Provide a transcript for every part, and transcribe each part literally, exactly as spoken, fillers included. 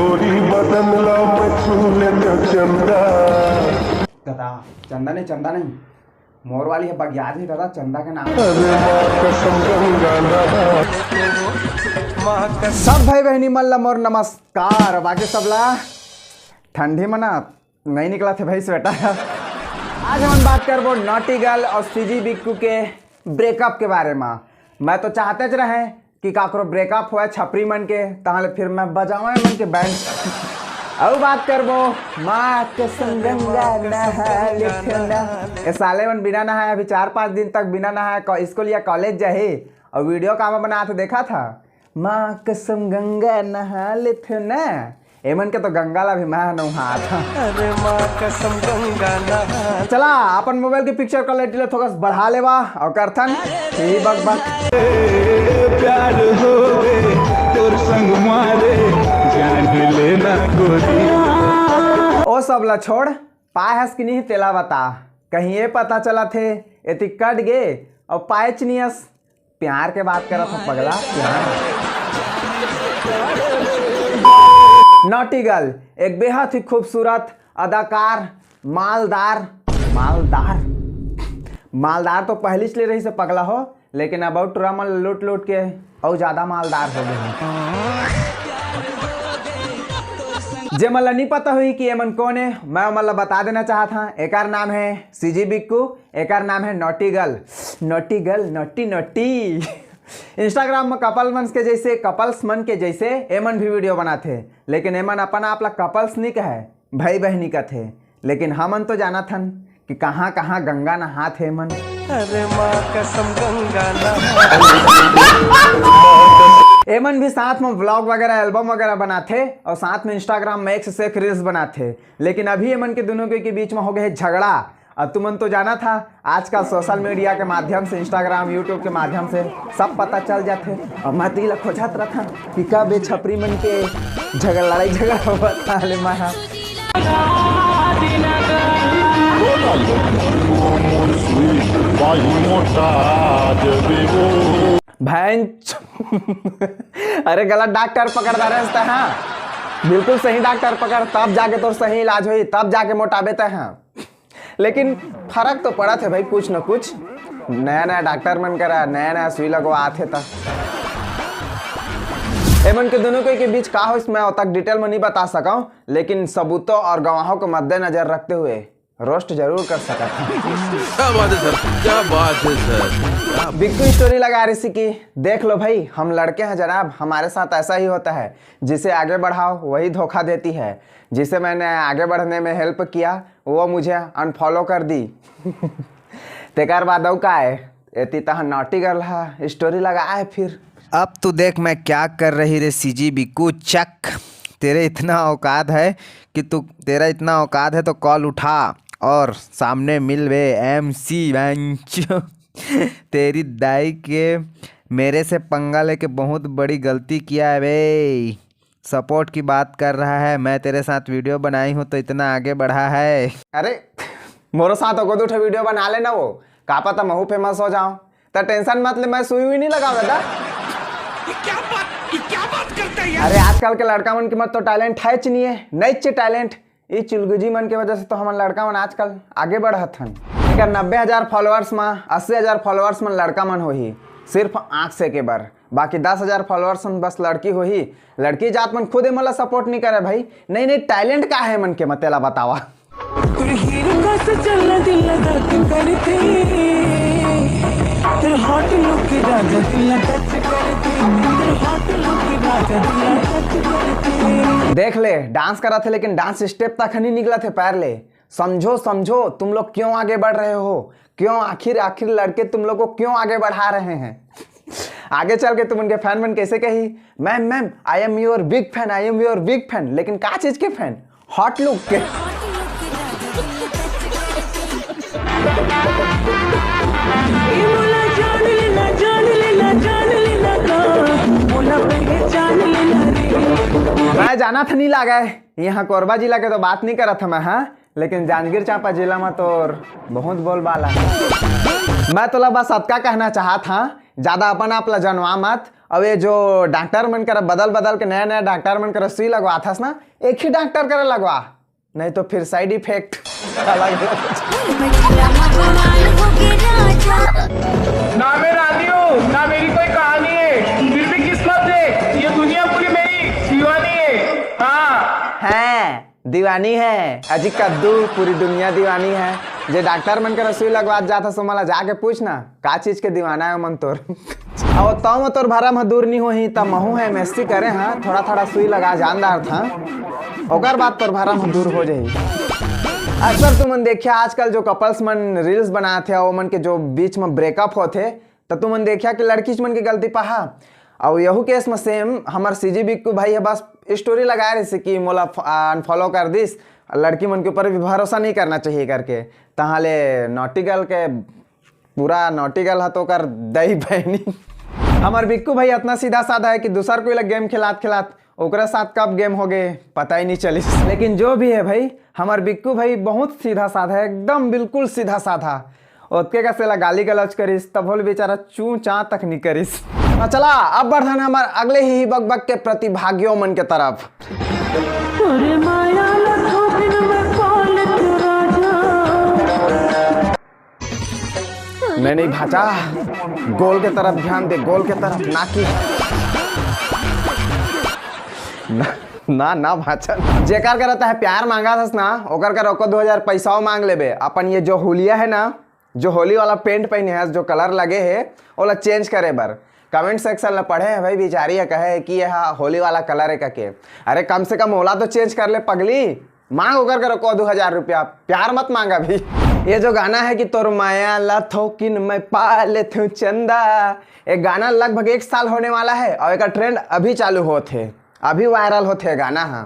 तोरी बदन ला मैं छू लेता चंदा। दादा, चंदा नहीं, चंदा नहीं, मोर वाली है बगियाज है दादा, चंदा के नाम। अरे माँ कसम गंगा नहा। सब भाई बहनी मन ला मोर नमस्कार। बाकी सब ला ठंडी मना नहीं निकला थे भाई स्वेटर। आज हम बात करबो नॉटी गर्ल और सीजी बिक्कू के ब्रेकअप के बारे में। मैं तो चाहते च रहे कि काकरो ब्रेकअप होए छपरी मन के, ताहले फिर मैं बजाऊं मन के बैंड। अउ बात करबो माँ कसम गंगा नहा लेथे ना। ये साले मन बिना नहाए अभी चार पांच दिन तक बिना नहाए को-, स्कूल या कॉलेज जाही और वीडियो कामा बनात देखा था, माँ कसम गंगा नहा लेथे ना। एमन के तो गंगा ला भी मैं नहा था। अरे माँ कसम गंगा नहा। चला अपन मोबाइल की पिक्चर क्वालिटी ले थोड़ा बढ़ा लेवा और करथन ही बक बक। प्यार हो गए तोर संग मारे जान लेना गोरी। ओ सब ला छोड़, पाए हस कि नहीं तेला बता। कहीं ये पता चला थे एती कट गे और पाए चनियस। प्यार के बात करत हो पगला, प्यार। नॉटी गर्ल एक बेहद ही खूबसूरत अदाकार, मालदार, मालदार, मालदार तो पहली ले रही से पगला हो, लेकिन अब अउ टुरा मन लूट लूट के अउ ज्यादा मालदार हो गए। जे मन ला नहीं पता हुई कि एमन कौन है, मैं ओमन ला बता देना चाहत हाँ। एकर नाम है सीजी बिक्कू, एकर नाम है naughty girl. Naughty girl, naughty naughty. Instagram में कपल मन के जैसे, कपल्स मन के जैसे एमन भी वीडियो बनाथे, लेकिन एमन अपन आप ला कपल्स नहीं कहे, भाई बहनी कथे। लेकिन हमन तो जानत हन कि कहाँ कहाँ गंगा नहात हे एमन। अरे माँ कसम गंगा नहा। एमन भी साथ में व्लॉग वगैरह, एल्बम वगैरह बनाथे और साथ में इंस्टाग्राम में एक से एक रील्स बनाथे। लेकिन अभी एमन के दोनों के, के बीच में हो गए झगड़ा। अब तुमन तो जाना था, आजकल सोशल मीडिया के माध्यम से, इंस्टाग्राम, यूट्यूब के माध्यम से सब पता चल जाथे। और मैं तो इला खोजत रहता कि कब ये छपरी मन के झगड़ा, लड़ाई झगड़ा होवत, ताहले मैं हा। भैंस। अरे गलत डॉक्टर पकड़ डारे हस तैं, हाँ, बिल्कुल सही डॉक्टर पकड़, तब जाके तोर सही इलाज होई, तब जाके मोटाबे तैं, हाँ। लेकिन फर्क तो पड़त हे भाई, कुछ न कुछ। नया नया डॉक्टर मन करा नया नया सुई लगवात हे त। एमन के दोनों के, के बीच का होइस, मैं ओतक डिटेल में नहीं बता सकूं, लेकिन सबूतों और गवाहों को मद्देनजर रखते हुए रोस्ट जरूर कर सकत हूँ। क्या बात है सर, क्या बात है सर, क्या बिक्कू स्टोरी लगा रही सी कि देख लो भाई, हम लड़के हैं जनाब, हमारे साथ ऐसा ही होता है, जिसे आगे बढ़ाओ वही धोखा देती है, जिसे मैंने आगे बढ़ने में हेल्प किया वो मुझे अनफॉलो कर दी। तेकर बाद अउ का है, एती तह नॉटी गर्ल हा स्टोरी लगा है फिर। अब तू देख मैं क्या कर रही रे सीजी बिक्कू चक। तेरे इतना औकात है कि तू, तेरा इतना औकात है तो कॉल उठा और सामने मिल बे एमसी बेंच। तेरी दाई के, मेरे से पंगा लेके बहुत बड़ी गलती किया है बे। सपोर्ट की बात कर रहा है, मैं तेरे साथ वीडियो बनाई हूँ तो इतना आगे बढ़ा है। अरे मोरो साथ ओको दू ठो वीडियो बना लेना, वो का पता महू फेमस हो जाओ। त टेंशन मत ले, मैं सुई हुई नहीं लगावे दा। ये क्या बात, ये क्या बात करता है यार? अरे आजकल के लड़का मन के मत तो टैलेंट है च नहीं है, नहीं च टैलेंट। ई चुलगुजी मन के वजह से तो हमन लड़का मन आजकल आगे बढ़त हन। एकर नब्बे हजार फॉलोअर्स में अस्सी हजार फॉलोअर्स मन लड़का मन होही, सिर्फ आँख से के बर। बाकी दस हजार फॉलोअर्स मन बस लड़की होही। लड़की जात मन खुद एमन ला सपोर्ट नहीं करे भाई। नहीं, नहीं, टैलेंट का है मन के, मत तेला बतावा। तेरे हीरो का से चलना दिल लगा के करते, तेरे हॉट लुक के राजा दिल टच करते, तेरे हॉट लुक के राजा दिल टच करते। देख ले, डांस करत हे, लेकिन डांस स्टेप तक नहीं निकलत हे पैर ले। समझो, समझो, तुम लोग क्यों आगे बढ़ रहे हो, क्यों आखिर, आखिर लड़के तुम लोग को क्यों आगे बढ़ा रहे हैं? आगे चल के तुम उनके फैन मन कैसे कही, "ma'am, ma'am, I am your big fan, I am your big fan।" लेकिन का चीज के फैन? हॉट लुक के। मैं जानत नहीं लागे, यहाँ कोरबा जिला के तो बात नहीं करत हूँ मैं, हाँ, लेकिन जांजगीर चांपा जिला में तो बहुत बोलबाला है। मैं तोला बस अतका कहना चाहत हाँ, ज्यादा अपन आप ला जनवा मत। अब ये जो डॉक्टर मन करा बदल बदल के नया नया डॉक्टर मन करा सुई लगवाथस ना, एक ही डॉक्टर करा लगवा, नहीं तो फिर साइड इफेक्ट अलग। ना मैं रानी हूँ, ना मेरी कोई कहानी है, फिर भी किस्मत ने ये दुनिया पूरी मेरी दीवानी है। हाँ। हैं, दीवानी है अजी कद्दू, पूरी दुनिया दीवानी है। जे डॉक्टर मन करा सुई लगवात जात हस ओमन ला जाके पूछ ना, का चीज के दीवाना है मन तोर। अब तौ म तोर भरम ह दूर नी होही, त महू ह एमएससी करे ह, थोड़ा थोड़ा सुई लगा जान डारत ह, ओकर बाद तोर भरम ह दूर हो जाही। अक्सर तुमन देखिया आजकल जो कपल्स मन रील्स बनात हे, ओमन के जो बीच में ब्रेकअप होत हे, त तुमन देखिया कि लड़कीच मन के गलती पहा। अउ यहू केस में सेम हमर सीजी बिक्कू भाई ह बस स्टोरी लगाए रहिस कि मोला अनफॉलो कर दिस, लड़की मन के ऊपर भी भरोसा नहीं करना चाहिए करके। तहाँ ले नॉटी गर्ल के पूरा नॉटी गर्ल ह तो ओकर दई बहनी। हमर बिक्कू भाई अतना सीधा साधा है कि दूसर कोई ला गेम खिलात खिलात ओकरा साथ कब गेम हो गए पता ही नहीं चलिस। लेकिन जो भी है भाई, हमर बिक्कू भाई बहुत सीधा साधा है, एकदम बिल्कुल सीधा साधा। ओतके कस एला गाली गलौज करिस, तभो ले बेचारा चू चां तक नी करिस। त चला अब बढ़थन हमर अगले ही बकबक के प्रतिभागियों मन के तरफ। अरे माया ला थोकिन में पालत राजा। नहीं नहीं भाचा, गोल के तरफ ध्यान दे, गोल के तरफ, ना कि ना ना ना भाचा। जेकर करा तैं प्यार मांगत हस ना, ओकर करा एको दो हजार पैसाओ मांग लेबे। अपन ये जो हुलिया है ना, जो होली वाला पेंट पहने हस, जो कलर लगे है, ओला चेंज करे बर कमेंट सेक्शन ला पढ़े है भाई, बिचारी ह कहे है कि यह होली वाला कलर है कके। अरे कम से कम ओला तो चेंज कर ले पगली, मांग ओकर करा एको दो हजार रुपया, प्यार मत मांग अभी। ये जो गाना है कि तोर माया ला थोकिन मैं पा लेथूं चंदा, ये गाना लगभग एक साल होने वाला है और एकर ट्रेंड अभी चालू होत हे, अभी वायरल होत हे गाना ह।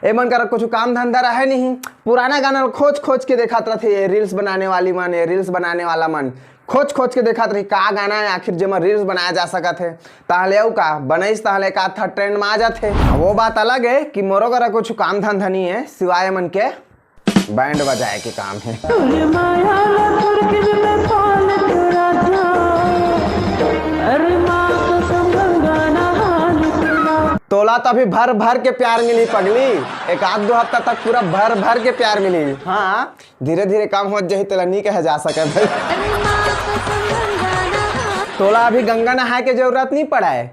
ए मन करा कुछ काम धंधा रहे नहीं, पुराना गाना ल खोज खोज के देखात रथे ये रील्स बनाने वाली मन, ये रील्स बनाने वाला मन खोज खोज के देखात रही का गाना है आखिर जेमा रील्स बनाया जा सकत है। ताहले अउ का बनइस, ताहले का था ट्रेंड में आ जाथे। वो बात अलग है कि मोरो करा कुछ काम धंधा नहीं है सिवाय मन के बैंड बजाए के काम है। अरे माया ला थोकिन में पालत राजा। अरे माँ कसम गंगा नहान तेरा। तोला तो अभी भर भर के प्यार मिली पगली, एक आध दो हफ्ता तक पूरा भर भर के प्यार मिली। हाँ, धीरे धीरे काम होत जाही, तेला नी कहे जा सके भाई। तोला अभी गंगा नहाए के जरूरत नहीं पड़ाए,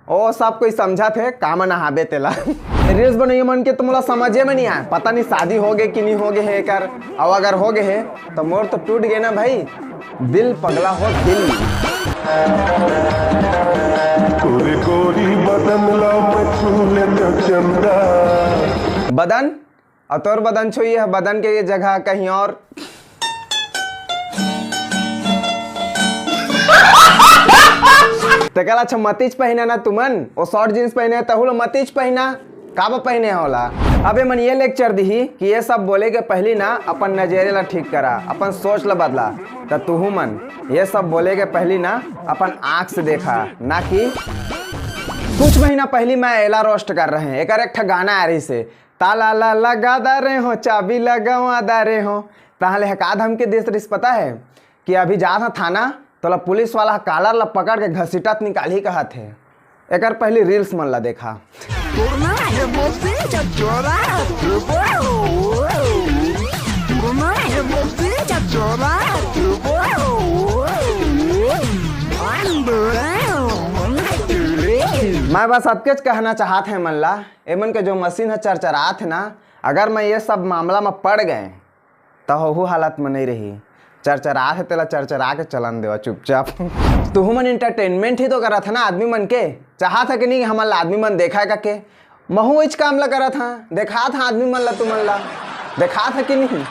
ओ सब कोई समझत हे, का म नहाबे तेला। रील्स बनइया मन के तो मोला समझे में नहीं आए, पता नहीं शादी हो गए कि नहीं हो गए है एकर। अब अगर हो गए है तो मोर तो टूट गए ना भाई, दिल पगला हो दिल। तोरे गोरी बदन ला मैं छू लेता चंदा। बदन और तोर बदन छुई है, बदन के ये जगह कहीं और। तेकर अच्छा मतीच पहिना ना तुमन, वो शॉर्ट जींस पहिने तहु लो मतीच पहिना, का बा पहिने होला। अबे मन ये लेक्चर दिही कि ये सब बोले के पहली ना अपन नजरिया ला ठीक करा, अपन सोच ला बदला। त तुहू मन ये सब बोले के पहली ना अपन आँख से देखा, ना कि कुछ महीना पहली मैं एला रोस्ट कर रहे हैं, एकर एक ठा गाना आ रही से, ताला ला लगा दा रे हो, चाबी लगवा दा रे हो। तहाँ ले हका धमकी देत रहिस पता है कि अभी जात ह थाना, तोला पुलिस वाला ह कालर ला पकड़ के घसीटत निकालही कहत हे। एकर पहली रील्स मन ला देखा। मैं बस अतकेच कहना चाहत हे मन ला, एमन के जो मशीन ह चरचरात हे ना, अगर मैं ये सब मामला में पड़ गए त ओहू हालत में नहीं रही। चरचरात हे तेला चरचरा के चलन देवा चुपचाप। तुहू मन एंटरटेनमेंट ही तो करत ह ना आदमी मन के, चाहत ह कि नहीं हमन ला आदमी मन देखा का के? महू इच काम ला करत ह, देखात ह आदमी मन ला, तुमन ला देखात ह कि नहीं?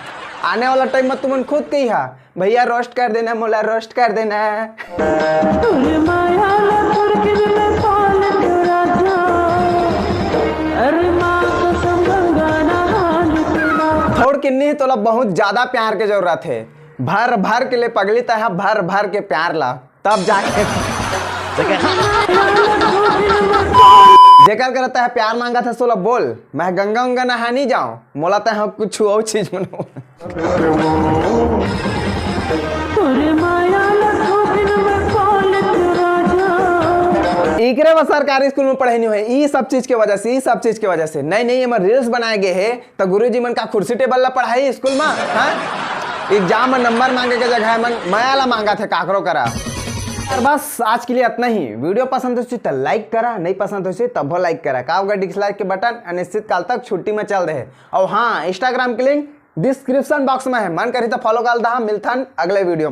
आने वाला टाइम में तुमन खुद कही हा, भैया रोस्ट कर देना, मोला रोस्ट कर देना। तोरे माया ला तोर के मैं पालत राजा। अरे माँ कसम गंगा नहान तेरा। थोड़ किन्नी तोला बहुत ज्यादा प्यार के जरूरत है, भर भर के ले पगली तैं हा, भर भर के प्यार ला, तब जाके। जेकर करता है प्यार मांगा था सोला बोल, मैं गंगा उंगा नहा नहीं जाऊं, मोला तैं हा कुछ और चीज मनो। तोरे माया ला थोकिन में पालत राजा। एकरे बर सरकारी स्कूल में पढ़ाई नहीं होय, ई सब चीज के वजह से, ई सब चीज के वजह से। नहीं, नहीं, एमन रील्स बनाए गए हे, त गुरुजी मन का कुर्सी टेबल ला पढ़ाई स्कूल में? हाँ, एग्जाम में नंबर मांगे के जगह एमन मया ला मांगा थे काकरो करा। और बस आज के लिए इतना ही। वीडियो पसंद होइस त लाइक करा, नहीं पसंद होइस तभो लाइक करा। का होगा डिसलाइक के बटन? अनिश्चित काल तक छुट्टी में चल रहे। और हाँ, इंस्टाग्राम के लिंक डिस्क्रिप्शन बॉक्स में है, मन करी तो फॉलो कर दहा। मिलथन अगले वीडियो में।